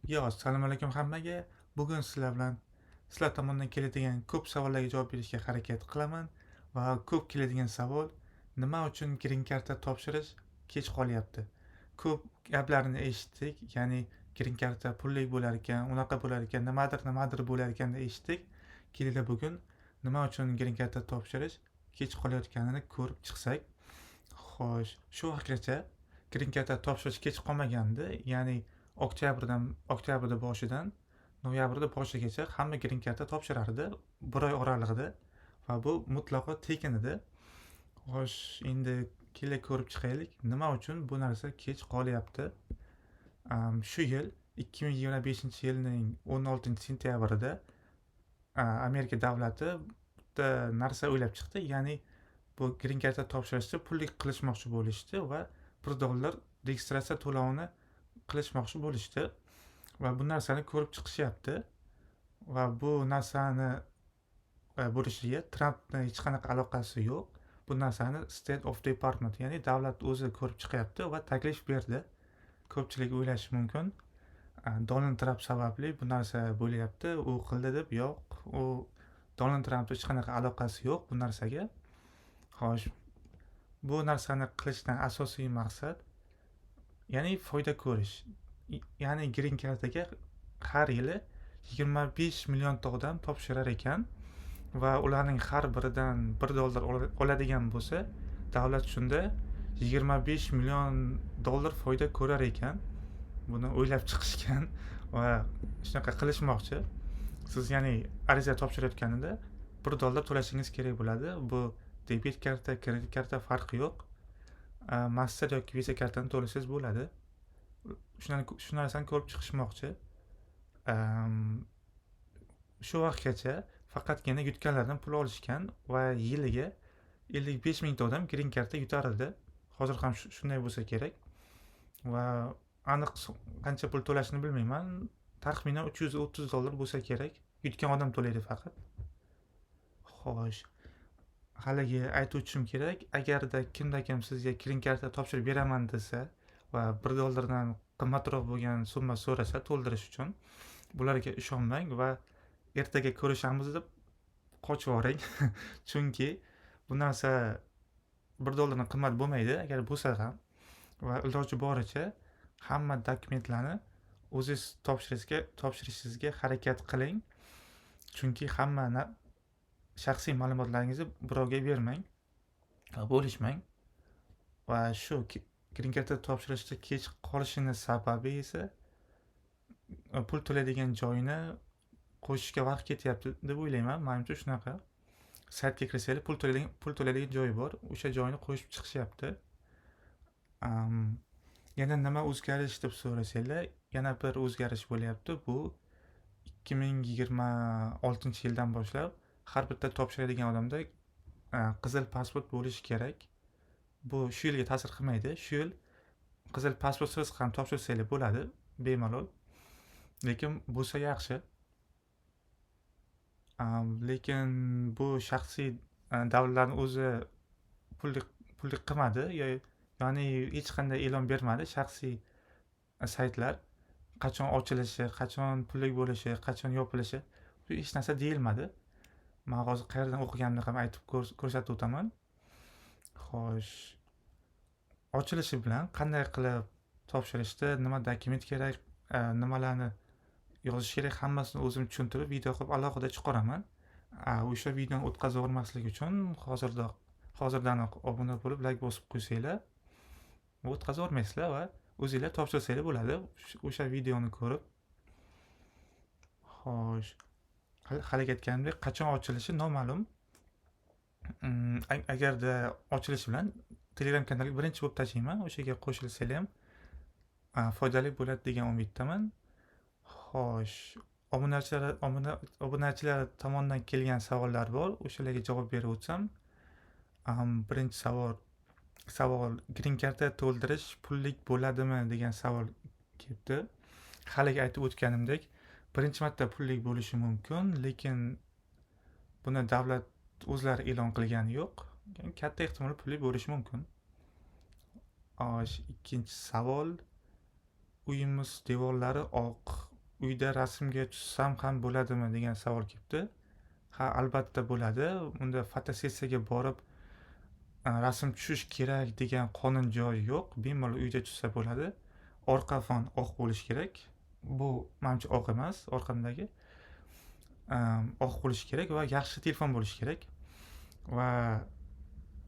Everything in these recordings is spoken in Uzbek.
Yo, assalomu alaykum hammaga. Bugun sizlar bilan sizlar tomonidan keladigan ko'p savollarga javob berishga harakat qilaman va ko'p keladigan savol: nima uchun green karta topshirish kech qolyapti? Ko'p gaplarni eshitdik, ya'ni green karta pullik bo'lar ekan, unaqa bo'lar ekan, nimadir nimadir bo'lar ekan deb eshitdik. Kelinglar, bugun nima uchun green karta topshirish kech qolayotganini ko'rib chiqsak. Xo'sh, shu vaqtgacha green karta topshirish kech qolmagandi, ya'ni oktyabrda boshidan noyabrda boshigacha hamma green karta topshirardi bir oy oralig'ida va bu mutlaqo tekin edi. Xo'sh, endi kelinglar, ko'rib chiqaylik, nima uchun bu narsa kech qolyapti. Shu yil 2025-yilning 16-sentyabrida Amerika davlati bitta narsa o'ylab chiqdi, ya'ni bu green karta topshirishni pullik qilishmoqchi bo'lishdi va 1 dollar registratsiya to'lovini qilishmoqchi bo'lishdi va bu narsani ko'rib chiqishyapti. Va bu narsani bo'lishiga Trampni hech qanaqa aloqasi yo'q. Bu narsani State of Department, ya'ni davlat o'zi ko'rib chiqyapti va taklif berdi. Ko'pchilik o'ylashi mumkin, Donald Tramp sababli bu narsa bo'lyapti, u qildi deb. Yo'q, u Donald Trampni hech qanaqa aloqasi yo'q bu narsaga. Xo'sh, bu narsani qilishdan asosiy maqsad, ya'ni foyda ko'rish, ya'ni green kartaga har yili 25 millionta odam topshirar ekan va ularning har biridan 1 dollar oladigan bo'lsa, davlat shunda 25 million dollar foyda ko'rar ekan. Buni o'ylab chiqishgan va shunaqa qilishmoqchi. Siz, ya'ni, ariza topshirayotganida 1 dollar to'lashingiz kerak bo'ladi. Bu debet karta, kredit karta, farqi yo'q, Master yoki Visa kartani to'lasangiz bo'ladi. Shu narsani ko'rib chiqishmoqchi. Shu vaqtgacha faqatgina yutganlardan pul olishgan va yiliga 55 mingta odam green karta yutar edi. Hozir ham shunday bo'lsa kerak va aniq qancha pul to'lashini bilmayman, taxminan 330 dollar bo'lsa kerak, yutgan odam to'laydi faqat. Xo'sh, haligi aytib o'tishim kerak, agarda kimda kim sizga green karta topshirib beraman desa va 1 dollardan qimmatroq bo'lgan summa so'rasa to'ldirish uchun, bularga ishonmang va "Ertaga ko'rishamiz" deb qochib yuboring, chunki bu narsa 1 dollardan qimmat bo'lmaydi agar bo'lsa ham. Va iloji boricha hamma dokumentlarni o'zingiz topshirishingizga harakat qiling, chunki hamma shaxsiy ma'lumotlaringizni birovga bermang va bo'lishmang. Va shu green karta topshirishda kech qolishini sababi esa pul to'laydigan joyini qo'shishga vaqt ketyapti deb o'ylayman. Manimcha, shunaqa. Saytga kirsanglar, pul to'laydigan joyi bor, o'sha joyni qo'shib chiqishyapti. Yana nima o'zgarish deb so'rasanglar, yana bir o'zgarish bo'lyapti. Bu 2026-yildan boshlab har bitta topshiradigan odamda qizil pasport bo'lishi kerak. Bu shu yilga ta'sir qilmaydi, shu yil qizil pasportsiz ham topshirsanglar bo'ladi bemalol, lekin bo'lsa yaxshi. Lekin bu shaxsiy davlatlarni o'zi pullik qilmadi, ya'ni hech qanday e'lon bermadi shaxsiy saytlar, qachon ochilishi, qachon pullik bo'lishi, qachon yopilishi, bu hech narsa deyilmadi. Man hozir qayerdan o'qiganimni ham aytib ko'rsatib o'taman. Xo'sh, ochilishi bilan qanday qilib topshirishda nima dokument kerak, nimalarni yozish kerak, hammasini o'zim tushuntirib, video qilib alohida chiqaraman. O'sha videoni o'tkazib yubormaslik uchun hozirdanoq obuna bo'lib, layk bosib qo'ysanglar, o'tkazib yubormaysizlar va o'zinglar topshirsanglar bo'ladi o'sha videoni ko'rib. Xo'sh, haligi aytganimdek, qachon ochilishi noma'lum. Agarda ochilishi bilan Telegram kanaliga birinchi bo'lib tashlayman, o'shaga qo'shilsanglar ham foydali bo'ladi degan umiddaman. Xo'sh, obunachilar tomonidan kelgan savollar bor, o'shalarga javob berib o'tsam. Birinchi savol: green karta to'ldirish pullik bo'ladimi degan savol kelibdi. Haligi aytib o'tganimdek, birinchi marta pullik bo'lishi mumkin, lekin buni davlat o'zlari e'lon qilgani yo'q, katta ehtimol pullik bo'lishi mumkin. Xo'sh, ikkinchi savol: uyimiz devorlari oq. Uyda rasmga tushsam ham bo'ladimi degan savol kelibdi. Ha, albatta bo'ladi. Unda fotosessiyaga borib rasm tushish kerak degan qonun joyi yo'q. Bemalol uyda tushsa bo'ladi. Orqa fon oq bo'lishi kerak. Bu manimcha oq emas, orqamdagi. Oq bo'lishi kerak va yaxshi telefon bo'lishi kerak. Va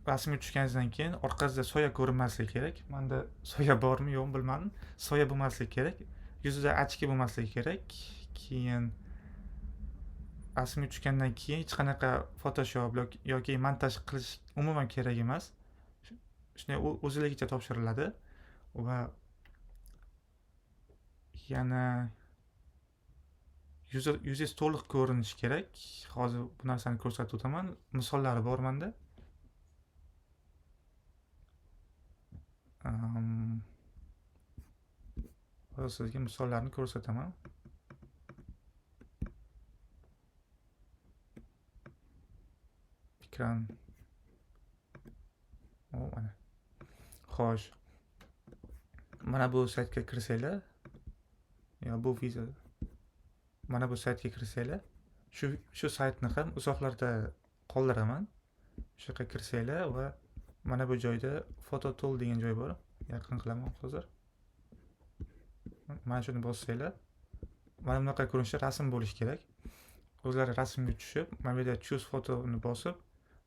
rasmga tushganingizdan keyin orqasida soya ko'rinmasligi kerak. Menda soya bormi yo'qmi bilmadim. Soya bo'lmasligi kerak. Yuzida ochki bo'lmasligi kerak. Keyin rasmga tushgandan keyin hech qanaqa Photoshop yoki montaj qilish umuman kerak emas. Shunday o'zligicha topshiriladi va yana yuzingiz to'liq ko'rinishi kerak. Hozir bu narsani ko'rsatib o'taman. Misollari bor menda. Hozir sizga misollarni ko'rsataman. Ekran. O, mana. Xo'sh. Mana bu saytga kirsanglar, yo bu viza. Mana bu saytga kirsanglar, shu saytni ham uzoqlarda qoldiraman. Shu yerga kirsanglar va mana bu joyda Photo Tool degan joy bor. Yaqin qilaman hozir. Mana shuni bossanglar, mana bunaqa ko'rinishda rasm bo'lishi kerak. O'zlari rasmga tushib, mana bu yerda choose photo ni bosib,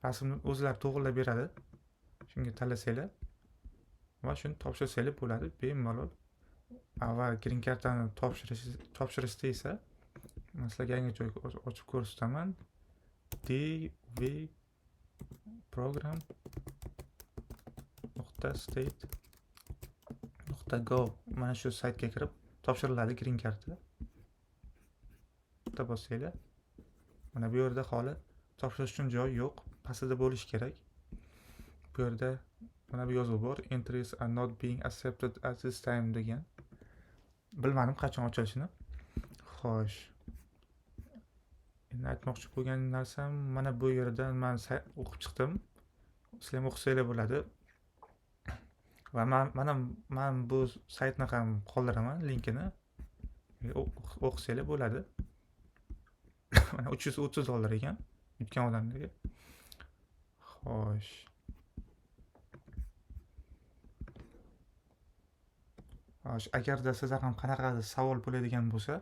rasmni o'zlari to'g'rilab beradi. Shunga tanlasanglar va shuni topshirsanglar bo'ladi bemalol. Avval green card'ni topshirishda esa man sizlarga yangi joy ochib ko'rsataman. DV program nuqta state nuqta gov mana shu saytga kirib topshiriladi green card'ni. Bitta bossanglar, mana bu yerda holi topshirish uchun joy yo'q, pastida bo'lishi kerak. Bu yerda mana bu yozuv bor, entries are not being accepted at this time degan. Bilmadim qachon ochilishini. Xo'sh. Endi aytmoqchi bo'lgan narsam mana bu yerdan men o'qib chiqdim. Sizlar ham o'qisanglar bo'ladi. Va man bu saytni ham qoldiraman linkini. O'qisanglar bo'ladi. Mana uch yuz o'ttiz dollar ekan yutgan odamlarga. Xo'sh. Xo'sh, agarda sizlar ham qanaqadir savol bo'ladigan bo'lsa,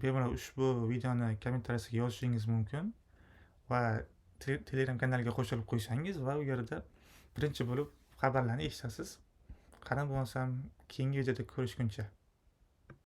bemalol ushbu videoni kommentariyasiga yozishingiz mumkin va Telegram kanaliga qo'shilib qo'ysangiz va u yerda birinchi bo'lib xabarlarni eshitasiz. Qani bo'lmasam keyingi videoda ko'rishguncha.